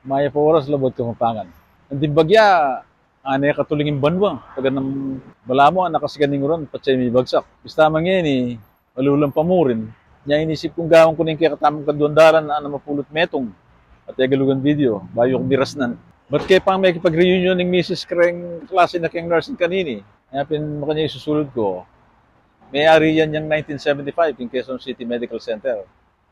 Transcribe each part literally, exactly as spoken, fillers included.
Mayap a oras labuad Kapampangan. Anting bagya, ane katuling ing banua, taganang balamu, nakasikan ing uran, patse mibagsak. Bista man ngeni, malulam pa murin. Nya inisip kung gawan ku ne ing kekatamung kaduang dalan anam a pulu't metung a Tegalugan video, bayu ku birasnan. Bat ke pang mekipag-reunion ing misis ku reng kaklase na keng nursing kanini. Nya pin makanyan isusulud ku. Meyari yan yang nineteen seventy-five, king Quezon City Medical Center.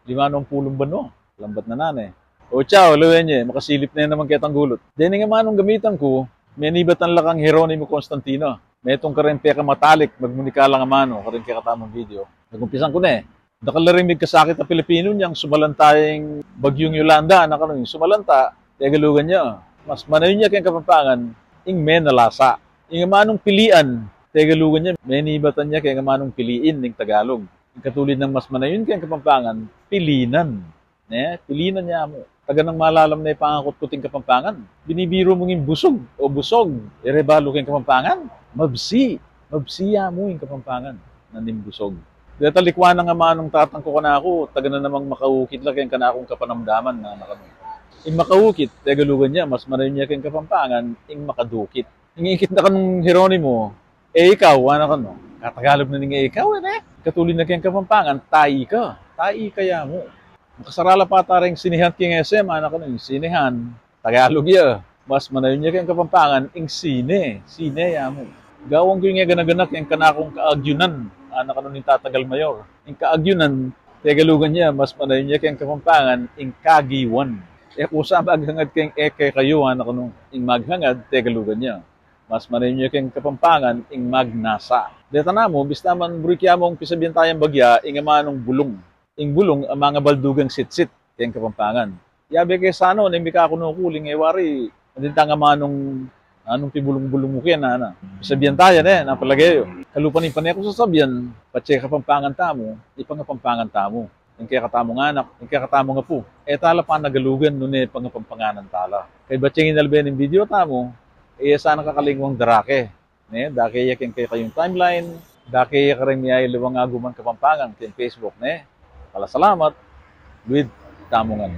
Lima nung pulung banua, lambat na nane. O, ciao, lawen ye, makasilip ne naman ketang gulut. Dening amanung gamitan ku, menibatan la kang Jeronimo Constantino. Metung kareng pekamatalik magmunika lang amanu kareng kekatamung video. Nagumpisan ku ne. Dakal la ring migkasakit a Pilipinu nyang sumalanta ing Bagyung Yolanda, anak, anu ing sumalanta, Tegalugan ya. Mas manayun ya keng Kapampangan ing menalasa. Ing amanung pilian, Tegalugan ya, menibatan ya keng amanung piliin ning Tagalog. Ing katulid nang mas manayun keng Kapampangan, pilinan. Ne, pilinan ya mu. Taganang malalam ne pangakutkut ing Kapampangan. Binibiru mung ing busug o busog, e re balu keng Kapampangan? Mabsi. Mabsi ya mu ing Kapampangan nang busog. Deta likwan nang amanung tatang ku kanaku, taga na namang makaukit la keng kanakung kapanamdaman, anak, anu. Ing makaukit, Tegalugan ya, mas manayun ya keng Kapampangan ing makadukit. Ing ikit na kanung Jeronimo, e ikaw, anak, anu. Katagalog na ning e ikaw, e, ne? Katulid na keng Kapampangan, tai ka. Tai ka ya mu. Makasarala pa ta reng sinehan king S M, anak, anu, ing sinehan, Tagalog ya. Mas manayun ya keng Kapampangan ing sine. Sine ya mu. Gawan ku ing e gana-gana keng kanakung kaagyunan, anak, anu, ning tatagal mayor. Ing kaagyunan, Tegalugan ya, mas manayun ya keng Kapampangan ing kagiwan. E ku sa maghangad keng e kekayu, anak, anu, ing maghangad, Tegalugan ya. Mas manayun ya keng Kapampangan ing magnasa. Deta namu, bista man buri ke ya mung pisabian tayang bagya ing amanung bulung. Ing bulung a mangabaldugang sitsit keng Kapampangan. Yabe ke sa nu, neng mikakunu ku uling e wari, anting tang amanung, anung pibulung-bulung mu kena, ana. Pisabian taya ne, nang palage yu. Kalupa ning pane ku sasabian, patse Kapampangan tamu, ipangapampangan tamu. Ing kekatamung anak, ing kekatamung apu. E tala panagalugan nune pangapampanganan tala. Kaybat yang inalbe ning video tamu, e sana kakalingwang darake. Ne, dake ya keng kekayung timeline, dake ya kareng miyayaliwang aguman Kapampangan keng Facebook, ne. Kala salamat, luid tamu ngan.